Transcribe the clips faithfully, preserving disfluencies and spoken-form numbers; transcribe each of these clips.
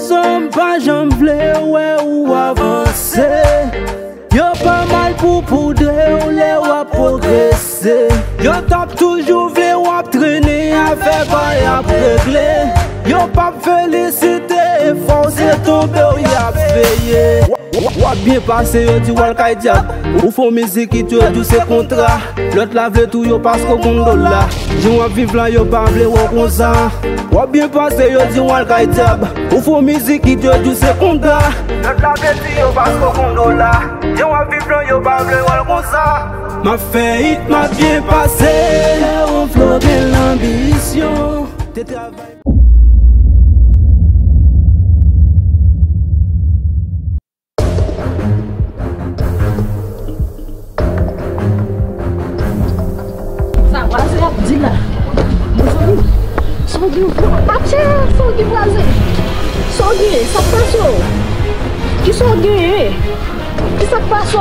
San m pa janm vle wè ou avanse. Yo pa mal pou poudre w lè w ap pwogrese. Yo t ap toujou vle w ap trennen afè pa y ap regle. Yo p ap felisite efò w, se tonbe w y ap veye. W ap byen pase, yo di w al kay dyab. Ou fè w mizik, it yo di w se kontra. Lòt la vle touye w paske w konn dola. Jan w ap viv la, yo pa vle wè w konsa. W ap byen pase, yo di w al kay dyab. Ou fè w mizik, it yo di w se kontra. Lòt la vle touye w paske w konn dola. Jan w ap viv la, yo pa vle wè w konsa. M ap fè it, m ap byen pase. Lè yon flo gen lanbisyon. Te travay. Sa vwazen ap di la? Mezanmi, sa w gen? Atchè, sa w gen vwazen? Sa w gen? Sa k pase w? Kisa w genyen? Kisa k pase w?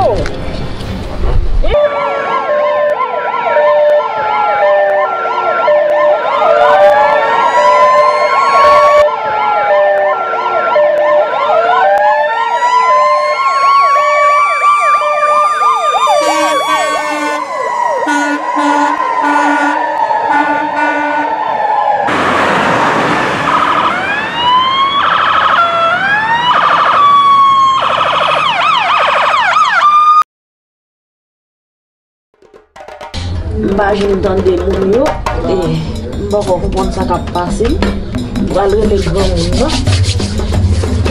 M pa janm tande moun yo, e m poko konprann sa k ap pase. M pral rele granmoun nan,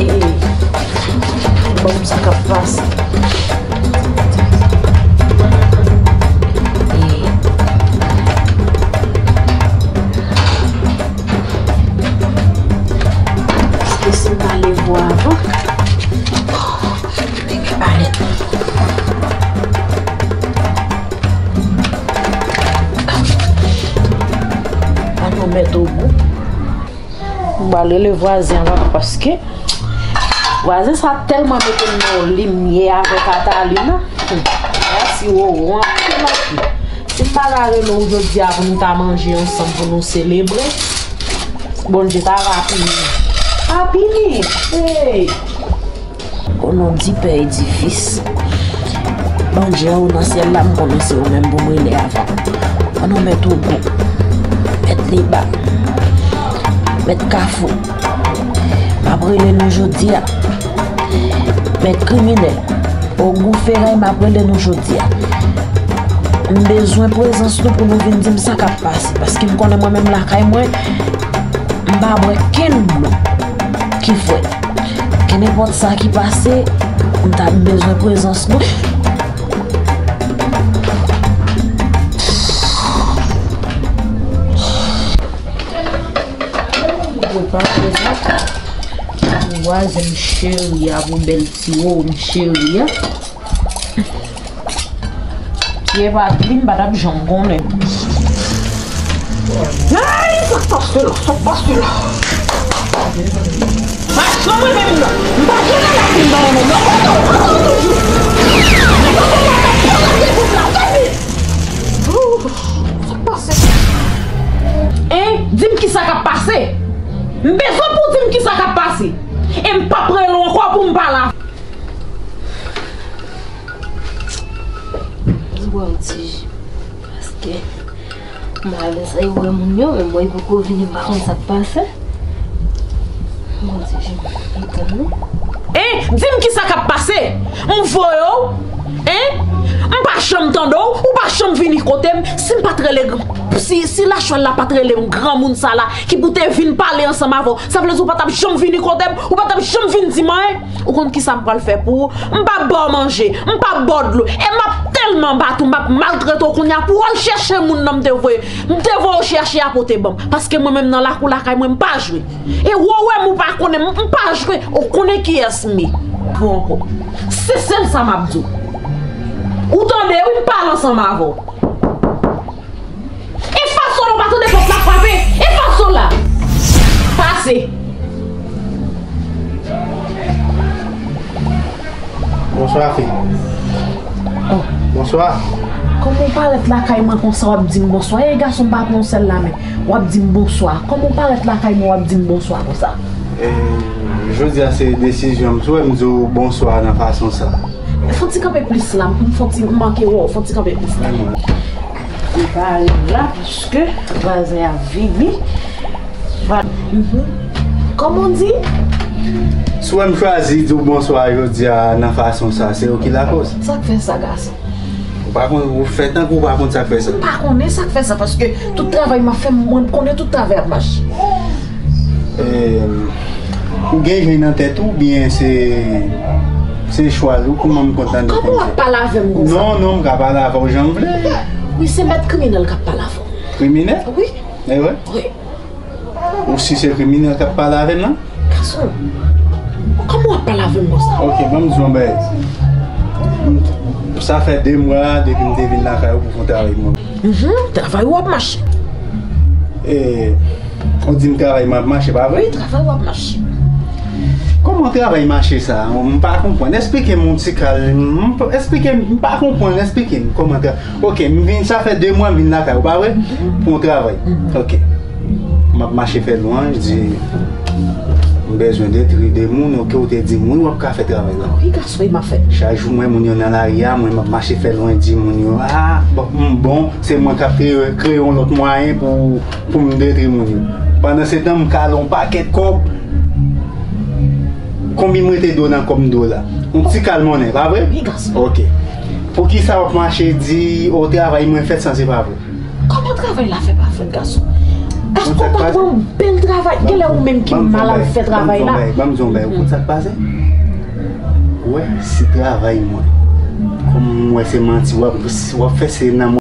e ban m sa k ap pase. E paske si m pa leve avan, An nou mèt ogou. M pral rele vwazen an papa, paske vwazen sa tèlman mete m nan yon limyè avèk Atalina. Mèsi Wowo anpil anpil. Si m pa ta rele w jodi a pou nou ta manje ansanm, pou nou selebre, Bondye ta va pini. Pa pini. Hey! O non di Pè Edifis, Bondye, ou nan syèl la, m konnen se ou menm pou m rele avan. An non mèt Ogou, mèt Liba, mèt Kafou, m ap rele nou jodi a. Mèt kriminèl, Ogou Feray, m ap rele nou jodi a. M bezwen prezans nou pou nou vin di m sa k ap pase, paske m konnen mwen menm lakay mwen, m pa bwè kenn dlo ki frèt. Kenenpòt sa ki pase, m ta bezwen prezans nou. Vwazen m cheri a, pou bèl ti wo m cheri a. Pye pa t li, m pa t ap janm konnen. Ay, sa k pase la, sa k pase la? Pa janm renmen m nan. M pa janm renmen m nan, non, non, non, non, non, non, non. Sa k pase? Hein? Di m kisa k ap pase. M bezwen pou w di m kisa k ap pase. E m p ap rele w ankò pou m pale avè w. Bwè yon ti ji. Paske m alèz, e wè moun yo, men mwen poko vini, m pa konn sa k pase. Bondye, Jezi, m tann nou. Hein? Di m kisa k ap pase? M voye w? Hein? M pa janm tande w, ou pa janm vini kote m. Si m pa t rele, si, si lachwal la pa t rele m, granmoun sa la, ki pou te vin pale ansanm avè w, sa vle di ou pa t ap janm vini kote m, ou pa t ap janm vin di m anyen. Ou konn kisa m pral fè pou ou? M p ap ba w manje, m p ap ba w dlo, e m ap tèlman bat ou, m ap maltrete w kounye a pou w al chèche moun nan m te voye. M te voye w chèche a pou w te ban m. Paske mwen menm nan lakou lakay mwen, m pa jwe. E ou wè m, ou pa konnen m, m pa jwe, ou konnen kiyès m ye. Bon ankò. Se sèl sa m ap di w. Ou tande wi, m pale ansanm avè w. E fason la, ou pa tande pòt la frape? E fason la? Pase. Bonswa, fi. Oh. Bonswa. Kòman w parèt lakay mwen konsa, w ap di m bonswa? E gason m pa pran yon sèl la, men w ap di m bonswa. Kòman w parèt lakay mwen, w ap di m bonswa konsa? E, Jodi a se desizyon m. Si w wè m di w bonswa nan fason sa. Fon ti kanpe plis la, m fon ti manke wè w, fon ti kanpe plis la. M pare la paske vwazen ap vini. Vwa- Mhm. Kòman w di? Si w wè m chwazi di w bonswa jodi a nan fason sa, se ou ki lakoz. Sa k fè sa, gason? Ou pa konn, ou fè tankou ou pa konn sa k fè sa. M pa konnen sa k fè sa, paske tout travay m ap fè, mwen m konnen tout travay ap mache. E, ou gen jen nan tèt ou, oubyen se, se chwa l ou, kòman m konn tande w konn di? Kòman w ap pale avè m konsa? Non, non, m ka pale avè w jan m vle. Wi, se mèt kriminèl k ap pale avè w. Kriminèl? Wi. E vre? Wi. Ou si se kriminèl k ap pale avè m nan? Gason, kòman w ap pale avè m konsa? Ok, ban m di w yon bagay. Sa fè de mwa depi m te vin lakay ou pou fè yon travay pou mwen. Mhm, travay ou ap mache. E, ou di m travay mwen ap mache, pa vre? Wi, travay ou ap mache. Kòman travay mache sa? M pa konprann. Esplike m yon ti kal. M p-, esplike m, m pa konprann. Esplike m kòman tra-, Ok, m vin, sa fè de mwa m vin lakay ou, pa vre? Pou yon travay. Ok. M ap mache fè lwanj, di, m bezwen detri de moun, ok, ou te di m, wi, w ap ka fè travay la. Wi, gason, e m ap fè. Chak jou m wè moun yo nan lari a, mwen m ap mache fè lwanj, di moun yo, a, bon, m bon, se mwen k ap kreye, kreye yon lòt mwayen pou, pou m detri moun yo. Pandan se tan, m kale yon pakèt kòb. Konbyen m rete dwe nan kòb m dwe w la? Yon ti kal monnen, pa vre? Wi, gason. Ok. Poukisa w ap mache di, o, travay mwen fèt san se pa vre? Kòman travay la fè pa fèt, gason? Èske w pa wè yon bèl travay? Genlè ou menm ki mal al fè travay la. Ban m di w yon bagay, ou konn sa k pase? Ou wè, si travay mwen, kòm m wè se manti w ap, w ap fè, se nan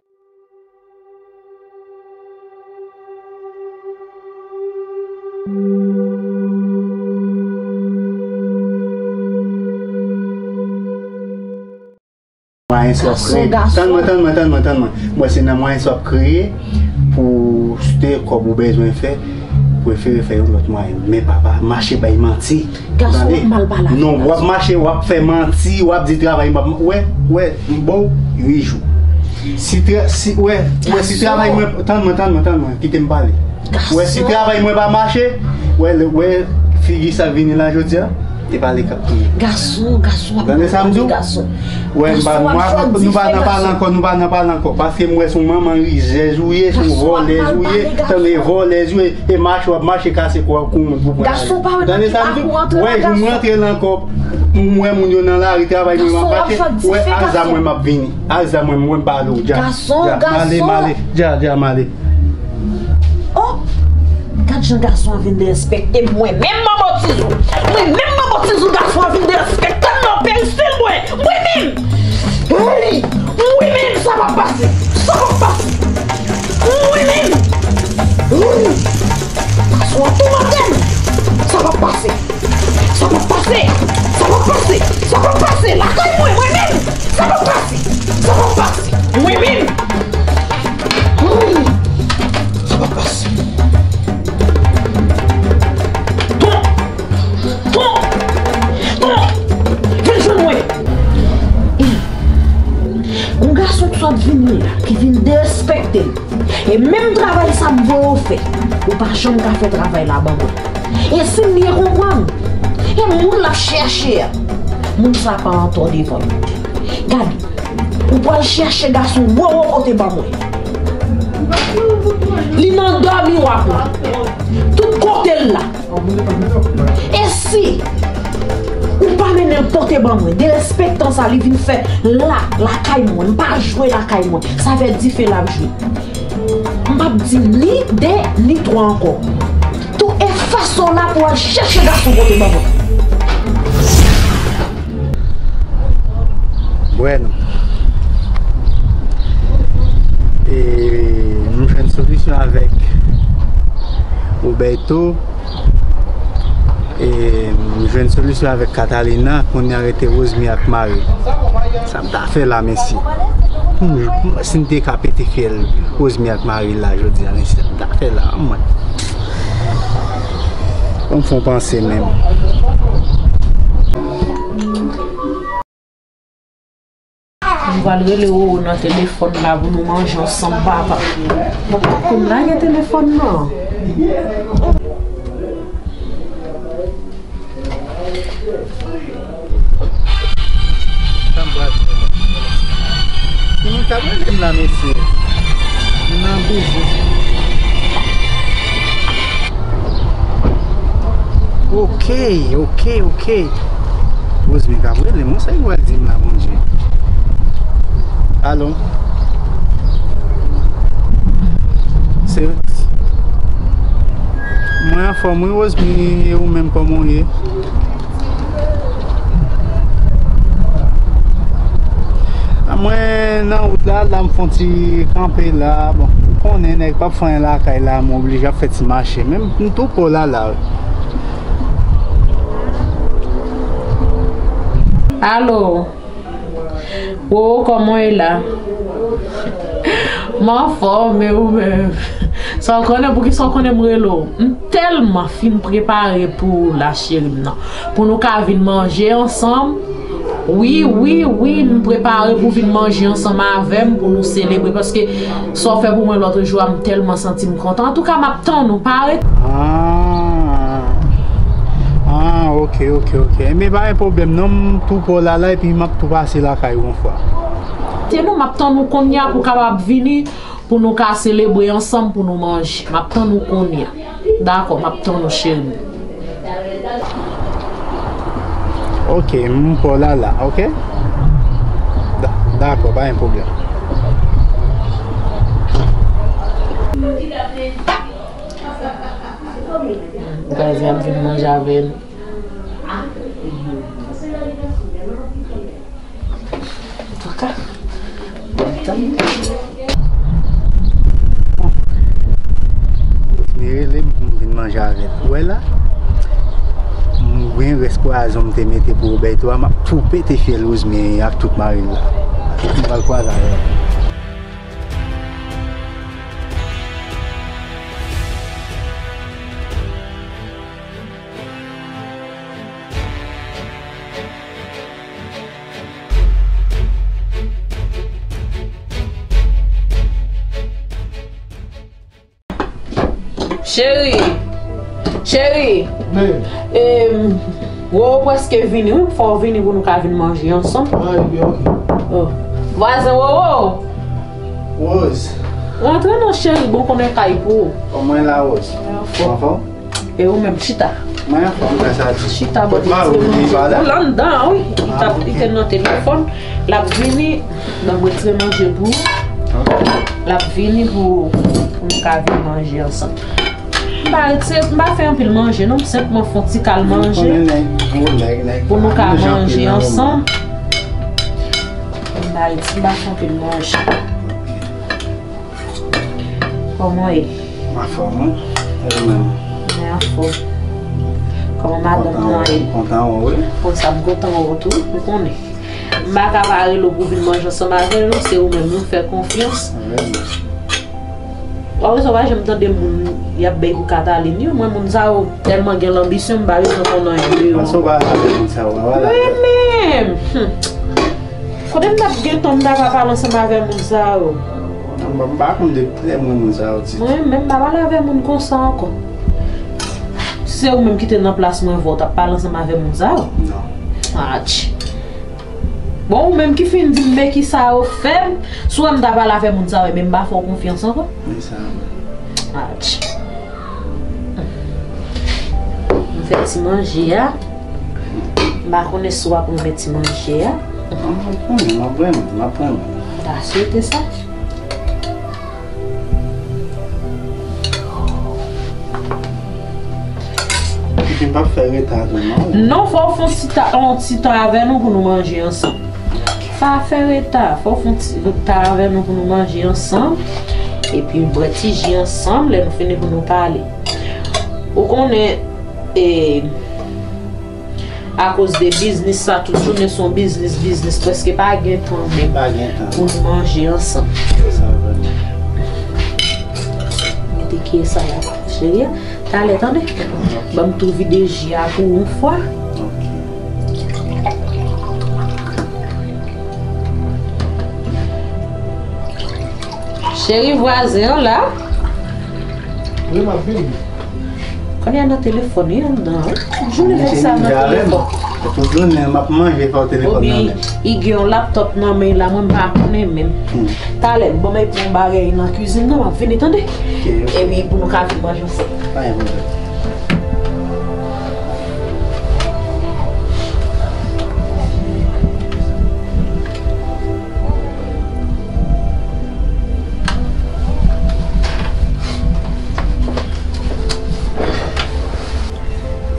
mwayen sa w ap kreye. Tann mwen, tann mwen, tann mwen, tann mwen. Mwen se nan mwayen sa w ap kreye pou se kòb ou bezwen fè, prefere fè yon lòt mwayen. Men papa, mache bay manti. Gason, w ap mal pale avè m. Non, w ap mache, w ap fè manti, w ap di travay m ap, wè, wè, m ba w uit jou. Si tra-, si, wè, wè, si travay mwen, tann mwen, tann mwen, tann mwen, kite m pale. Wè, si travay mwen pa mache, wè, wè, figi sa vini la jodi a, e pale k ap touye. Gason, gason, w ap mal pale, gason. Wè, m pa, nou pa nan pale ankò, nou pa nan pale ankò. Paske m wè se yon manman rizèz ou ye, se yon vòlèz ou ye, tande, vòlèz ou ye. E mache w ap mache kase kò w kou moun pou pran lajan. Tande sa m di w? Wè, jou m rantre la ankò, m wè moun yo nan lari, travay mwen ap mache, wè, ak zam mwen m ap vini. Ak zam mwen, m wè m pa ale w, dja, dja, m ale, m ale, dja, dja, m ale. Oh! Gad jan gason an vin derespekte m, mwen menm manbo Tizou. Mwen menm manbo Tizou, gason an vin derespekte m nan peyi stil mwen. Mwen menm! Hey! Mwen menm, sa p ap pase! Sa p ap pase! Mwen menm! Ooh! Gason an toumante m! Sa p ap pase! Sa p ap pase! Sa p ap pase! Sa p ap pase! Lakay mwen, mwen menm! Sa p ap pase! Sa p ap pase! Mwen menm! Ooh! Sa p ap pase! Ton! Ton! Ton! Vin jwenn mwen! Yon gason k sot vini la, ki vin derespekte m. E menm travay sa m voye w fè, ou pa janm ka fè travay la ban mwen. E si m byen konprann, e moun l ap chèche a, moun sa pa antò devan l. Gade, ou pral chèche gason wowo kote ban mwen. Li nan dòmi w ap wè. Tout kote l la. E si ou pa mennen l pote ban mwen, derespektan sa li vin fè la, lakay mwen, m pa jwe lakay mwen, sa fè dife l ap jwe. M p ap di ni de, ni twa ankò. Tou efase w la pou w al chèche gason pote ban mwen. Bueno. E nou jwenn solisyon avèk Roberto. E nou jwenn solisyon avèk Catalina. Kounye a rete Rosemary ak mari l. Sa m ta fè la, mesye? Hmm, si m te ka pete fyèl Rosemary ak mari l la jodi a, mesye, sa m ta fè la, mwen? Ban m fè yon panse menm. Nou pral rele Roro nan telefòn la pou nou manje ansanm, papa. Papa, konn lage telefòn nan. Ka rele m la, mesye. M nan biznis. Ok, ok, ok. Rosemary ka rele m, sa li pral di m la, Bondye. Alo? Se, mwen anfòm, wi, Rosemary, e ou menm, kòman w ye? Mwen nan wout la, la m fè yon ti kanpe la. Bon, ou konnen nèg p ap fè anyen lakay la, mwen oblije ap fè ti mache. Men m tou pò la la. Alo. Wo, kòman w ye la? M anfòm, e ou menm? Sa w konnen, poukisa w konnen m rele w? M tèlman fin prepare pou ou la, cheri m nan. Pou nou ka vin manje ansanm. Wi, wi, wi, m prepare pou vin manje ansanm avè m, pou nou selebre, paske sa w fè pou mwen lòt jou a, m tèlman santi m kontan. Antouka, m ap tann ou, pa rete. Ah. Ah, ok, ok, ok. Enben, pa gen pwoblèm, non, m tou pò la la, epi m ap tou pase lakay ou yon fwa. Se nou, m ap tann ou kounye a pou w kapab vini, pou nou ka selebre ansanm, pou nou manje. M ap tann ou kounye a. Dakò, m ap tann ou, cheri m. Ok, m pò la la, ok? Da-, dakò, pa gen pwoblèm. Vwazen ap vin manje avè nou. Antouka, m ap tann. Li rele m pou m vin manje avè l. Ou wè la? M gen rès pwazon m te mete pou Roberto a, m ap tou pete fyèl Rosemary ak tout mari l la. M pral kwaze avè l. Cheri, cheri. Babe. Em, Wowo prèske vini, wi. Fò w vini pou nou ka vin manje ansanm. Ah, epi, ok. Oh. Vwazen Wowo. Rose. Rantre non, cheri, bon konnen kay pou ou. Kòman w la, Rose? Anfòm? E ou menm, chita. Mwen anfòm, gras a Dye. Chita, bò, la anndan, wi. Li t ap, li te nan telefòn. L ap vini, m ap retire manje pou ou. Ok. L ap vini pou, pou nou ka vin manje ansanm. M pa retire, m pa fè anpil manje, non. M senpman fè yon ti kal manje. Pou nou ka manje ansanm. M pa retire, m pa fè anpil manje. Kòman w ye? M anfòm, wi. E ou menm? Mwen anfòm. Kòman madanm nan ye? Kontan wè w, wi. Konsa, m kontan wè w tou, ou konnen. M pa ka pa rele w pou vin manje ansanm avè nou, se ou menm nou fè konfyans. Wi. W ap wè sa, w pa janm tande moun y ap bay pou Katalin, yo. Mwen, moun sa yo tèlman gen lanbisyon, m pa bezwen konn anyen de yo. Paske w pa lave moun sa yo, w pa lave. Mwen menm! Hum. Kote m t ap gentan, m ta pa pale ansanm avè moun sa yo. M pa, m pa konn de kilè mwen moun sa yo di. Mwen menm, m pa pale avè moun konsa ankò. Si se ou menm ki te nan plas mwen, vre, w t ap pale ansanm avè moun sa yo? Non. Atch. Bon, ou menm ki fin di m men kisa yo fè m, si w wè m ta pale avè moun sa yo, men m pa fè w konfyans ankò. Men sa vre. Atch. M fè ti manje a. M pa konnen si w ap renmen ti manje a. M ap renmen, m ap renmen, m ap renmen. M ta swete sa. Epi m p ap fè reta tou, non. Non, fò w fè yon ti ta-, yon ti tan avè nou pou nou manje ansanm. Pa fè reta, fò w fè yon ti tan avè nou pou nou manje ansanm. Epi bwè ti ji ansanm, lè nou fini pou nou pale. Ou konnen, e, akoz de biznis sa, tout jounen se yon biznis, biznis, prèske pa gen tan menm pou nou manje ansanm. Mete kiyès sa la, cheri. Talè, tande. Ban m tou vide ji a pou yon fwa. Cheri, vwazen an la. Wi, m ap vini. Kounye a nan telefòn, wi, anndan, wi. Tout jounen nèg sa nan telefòn. Tout jounen, m ap manje, fè w telefòn nan men. Oubyen, li gen yon laptòp nan men l la, mwen m pa konnen menm. Hmm. Talè, ban m al pran yon bagay nan kizin nan, m ap vini, tande? Ok, ok. Epi pou nou ka vin manje ansanm. Pa gen pwoblèm.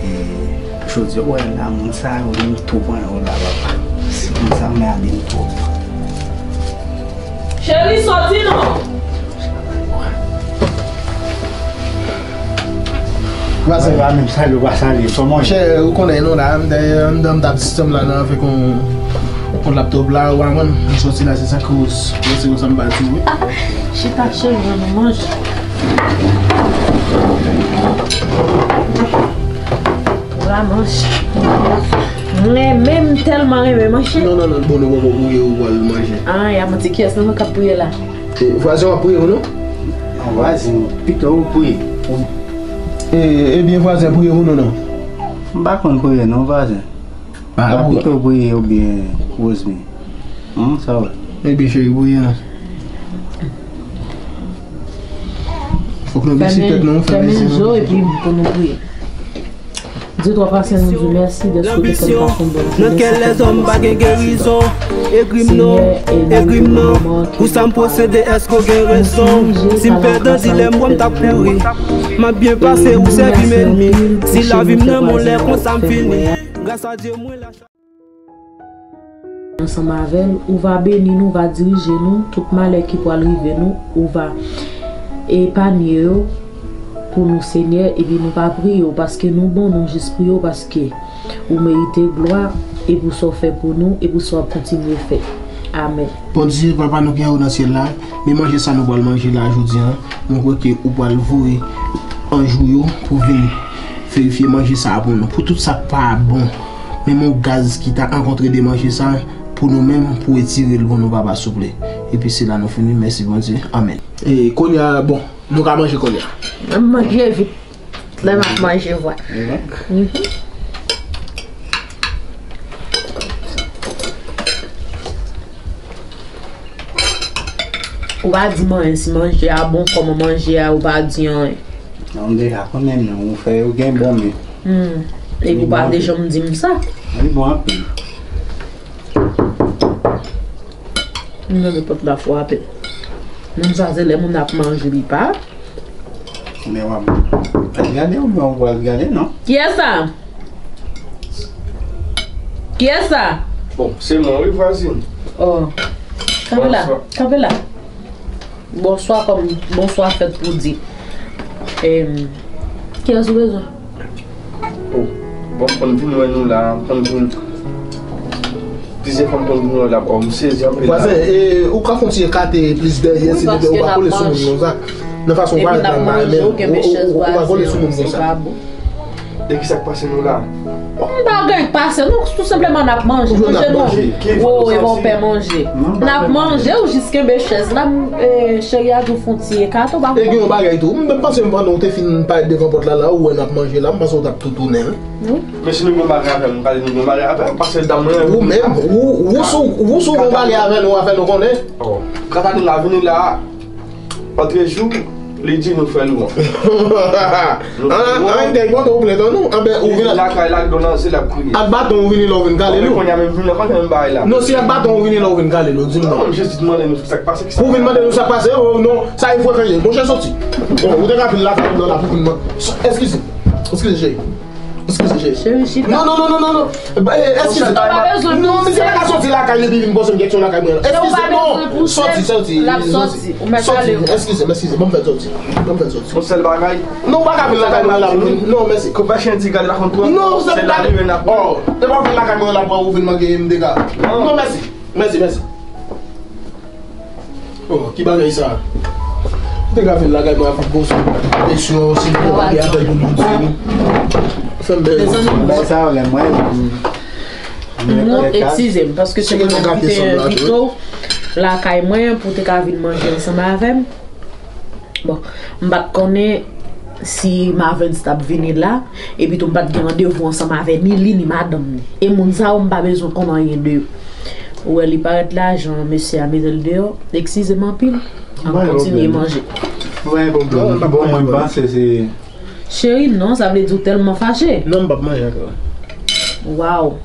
E, jodi a, w wè la, moun sa yo, m tou pran yo la, papa. Moun sa yo, m ale m twòp. Cheri, soti non! Vwazen pa menm salye, w pa salye. Kòman? Monchè, ou konnen nou la, m t, m t, m t ap sistèm la nan avèk yon, yon laptòp la, ou pa konn, m soti la, se sa k koz. Mwen se konsa m pati, wi. Chita, cheri, nou manje. Vwala, manje. Mwen menm, m tèlman renmen manje. Non, non, non, bon, nou poko priye, ou pral manje. Ah, y a manti, kiyès nan nou k ap priye la? E, vwazen w ap priye ou non? Non, vwazen, pito ou priye. E, ebyen, vwazen, priye pou nou non. M pa konn priye non, vwazen. Ah, pito priye oubyen Rosemary. Hmm, sa w. Ebyen, cheri, priye non. Fòk nou bese tèt nou, fèmen zye nou. Fèmen zye w epi pou nou priye. Di twa pase nou di mèsi dèske w te fè n pase yon bon jounen. Nan kè lèzòm pa gen gerizon. Ekri m non, ekri m non. Pou sa m posede, èske w gen rezon? Si m pèdan dilèm, mwen m t ap kouri. M ap byen pase, ou sèvi m ènmi. Si lavi m nan men w lè konsa m fini. Gras a Dye, mwen la. Ansanm avè l, ou va beni nou, ou va dirije nou, tout malè ki pral rive nou, ou va epanye yo pou nou, Senyè, epi nou va priye w, paske nou bon, nou jis priye w, paske ou merite glwa, e pou sa w fè pou nou, e pou sa w ap kontinye fè. Amèn. Bondye, Papa nou ki anwo nan syèl la, men manje sa nou pral manje la jodi a, mwen kwè ke ou pral voye anj ou yo pou vin verifye manje sa a pou nou. Pou tout sa k pa bon, menm yon gaz ki ta ankontre de manje sa, pou nou menm, pou retire l pou nou, papa, souple. Epi se la nou fini. Mèsi, Bondye. Amèn. E kounye a, bon, nou ka manje kounye a. N ap manje vit. Lè m ap manje, vwa. Mhm. Ou pa di m anyen si manje a bon, kòman manje a, ou pa di anyen. Non, m deja konnen non, ou fè yo gen bon men. Hmm. Epi ou pa te janm di m sa. Li bon anpil. M tande pòt la frape. Moun sa se lè moun ap manje li pa. Men w ap al gade oubyen w pral gade non? Kiyès sa? Kiyès sa? Bon, se mwen wi vwazin. Oh. Kanpe la, kanpe la. Bonswa kòm bonswa fèt pou di. Em, kiyès ou bezwen? Oh, bon, m konn vin wè nou la, m konn vin. Plizyè fwa m konn vin wè la, oh, m sezi anpil la. Vwazen, e, ou ka fè yon ti ekate plis dèyè, silvouplè, ou pa kole sou moun konsa. Nan fason w parèt la, m pa renmen, ou, ou, ou pa kole sou moun konsa. E kisa k pase nou la? M pa gen pase, nou tou senpleman n ap manje. Manje nou. Wo, e bon pè manje. N ap manje, ou jis kenbe chèz la, m, e, cheri a di w fè yon ti ekate, ou pa konprann. E gen yon bagay tou, m panse m pandan w te fin parèt devan pòt la, la, ou wè n ap manje la, m panse w t ap tou tounen, wi. Wi. Men si nou gen bagay avè m, m pale nou gen bagay avè m, paske dam mwen. Ou menm, ou, ou sou, ou sou gen bagay avè nou, avè nou konnen. Oh. Katalina vini la, antre jou, li di nou fè lwanj. An, an, nèg bò tou plent an nou. Anben, ou vin lakay la, ak do nan zye l ap kriye. Ak baton ou vini la, ou vin kale nou. Kounye a menm vin nan konn menm bagay la. Non, si ak baton ou vini la, ou vin kale nou, di m non. Non, m jis di mande nou sa k pase, ki sa. Pou vin mande nou sa k pase, oh, non, sa e frekante. Monchè, soti. Bon, ou te ka vin lakay mwen la pou vin man-, eskize. Eskize, cheri. Eskize, cheri. Cheri, chita. Non, non, non, non, non, non. Ba, eh, eskize. Ou pa bezwen pou sèl. Non, misye pa ka soti lakay li epi vin poze m kesyon lakay mwen. Eskize, non. Soti, soti. L ap soti. Ou mèt ale. Soti, eskize m, eskize. Ban m fè l soti. Ban m fè l soti. Yon sèl bagay. Non, ou pa ka vin lakay mwen la pou vin. Non, mèsi. Koupe chen ti gade la kont ou. Non, se pa. Oh, e pa vin lakay mwen la pou ou vin mande m dega. Non, mèsi. Mèsi, mèsi. Oh, ki bagay sa? Ou te ka vin lakay mwen avèk gwo sou presyon, si l te pale avèk ou, nou di nou. Fè m bèl. Mezanmi, bagay sa yo, lè mwen, non, eskize m, paske se mwen menm ki te envite w lakay mwen pou w te ka vin manje ansanm avè m. Bon, m pa t konnen Si Marvens t ap vini la, epi tou m pa t gen randevou ansanm avè ni li ni madanm li. E moun sa yo, m pa bezwen konn anyen de yo. Ou wè li parèt la, jan mesye a mete l deyò. Eskize m anpil. Ann kontinye manje. Mwen, bon, bon, mwen panse se Cheri, non, sa vle di w tèlman fache. Non, m p ap manje ankò. Waw.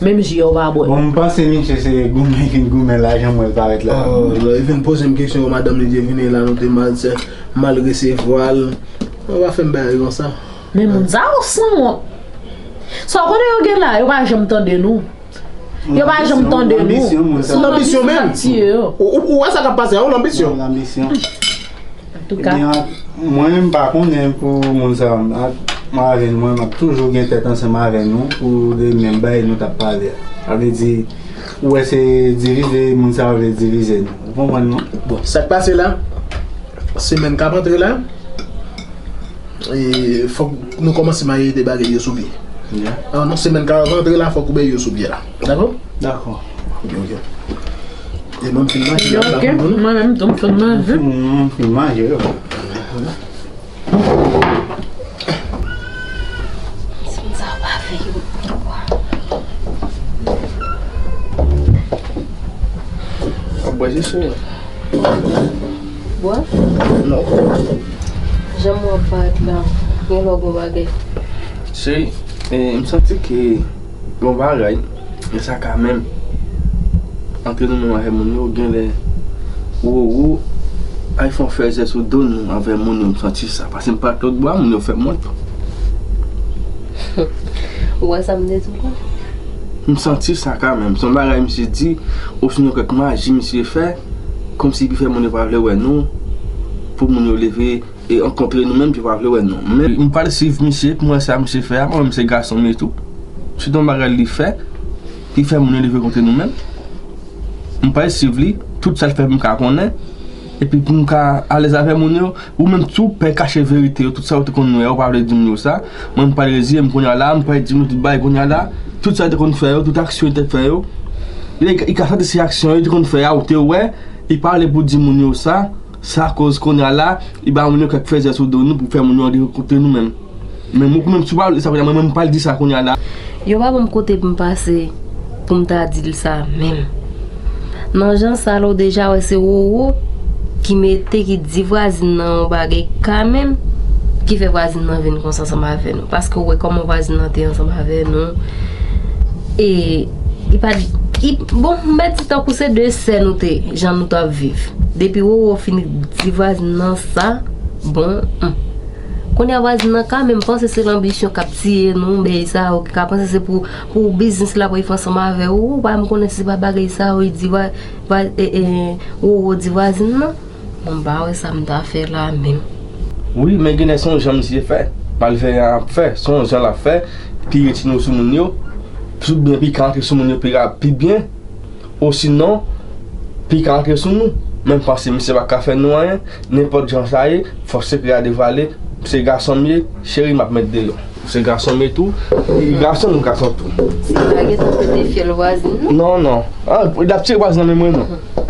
Menm ji a w pa bwè. Bon, m panse misye se goumen ki vin goumen la, jan m wè l parèt la. Oh, li vin poze m kesyon, madanm li te vini la, nou te mal, mal resevwa l. Ou pa fè m bagay konsa. Men moun sa yo sanwont. Sa w konnen yo gen la, yo pa janm tande nou. Yo pa janm tande nou. Anbisyon, moun sa. Se yon anbisyon k ap tiye yo. Ou ou- ou wè sa k ap pase a, yon anbisyon. Yon anbisyon. Antouka. Ebyen, mwen, m pa konnen pou moun sa yo. Ak Marvens, mwen, m ap toujou gen tèt ansanm avè nou pou de menm bagay nou t ap pale a. Sa vle di, ou wè se divize, moun sa yo vle divize nou. Ou konprann non? Bon, sa k pase la, semèn k ap antre la, e, fòk nou kòmanse maye de bagay yo sou pye. Ya. Ah, non, semèn k ap antre la, fòk ou bay yo sou pye la. Dakò? Dakò. Ok, ok. E mwen, m fin manje la, Ok, mwen menm tou m fin manje. M fin manje yo. Ap bwè jis ou? Bwè? Non. Jan mwen ap parèt la, gen lè w gon bagay. Cheri, eh, m santi ke gon bagay, men sa ka menm. Antre nou menm avè moun yo, gen lè Roro al fè yon fèzè sou do nou avè moun yo, m santi sa. Paske m parèt lòtbò a, moun yo fè m wont. Ou wè sa m te di w la? M santi sa ka menm. Se yon bagay misye di, osinon kèk maji misye fè, kòmsi pou fè moun yo pa vle wè nou, pou moun yo leve e rankontre nou menm, yo pa vle wè nou. Men m pral swiv misye pou m wè sa misye fè a, mwen menm se gason m ye tou. Se yon bagay li fè, ki fè moun yo leve kontre nou menm. M pral swiv li, tout sa l fè m ka konnen, epi pou m ka alèz avè moun yo, ou menm tou pè kache verite yo, tout sa ou te konn wè, ou pa vle di moun yo sa. Mwen m pral reziye m kounye a la, m pral di moun yo tout bagay kounye a la, tout sa li te konn fè yo, tout aksyon li te fè yo. Li, li ka santi se aksyon yo li te konn fè a, ou te wè, li pa vle pou di moun yo sa, sa koz kounye a la, li ba moun yo kèk fèzè sou do nou pou fè moun yo antre kontre nou menm. Men mwen menm, si w pa vle sa kounye a, mwen menm m pral di sa kounye a la. Yo pa ban m kote pou m pase pou m ta di l sa menm. Nan jan sa la, w deja wè se Roro ki mete, ki di vwazin nan yon bagay ka menm, ki fè vwazin nan vin konsa ansanm avè nou. Paske w wè kòman vwazin nan te ansanm avè nou. E li pa, li, bon, m mèt di tankou se de sè nou te, jan nou t ap viv. Depi Roro fin di vwazin nan sa, bon, hmm. Kounye a vwazin nan ka menm panse se lanbisyon k ap tiye nou, bagay sa yo, ki ka panse se pou, pou biznis la pou l fè ansanm avè w. Ou pa menm konnen si se pa bagay sa yo, li di va, va, e, e, Roro di vwazin nan. Bon, m pa wè sa m ta fè la menm. Wi, men genlè se yon jan misye fè. Malveyan ap fè, se yon jan l ap fè, pi retire w sou moun yo, oubyen pi ka antre sou moun yo pi rap, pi byen. Osinon, pi ka antre sou nou. Men m panse misye pa ka fè nou anyen, nenpòt jan sa ye, fòk sekrè a devwale, se gason m ye, cheri m ap met deyò. Se gason m ye tou, e gason nou gason tou. Si pa gentan pete fyèl vwazin nan. Non, non. Ah, l ap tire vwazin nan men mwen non.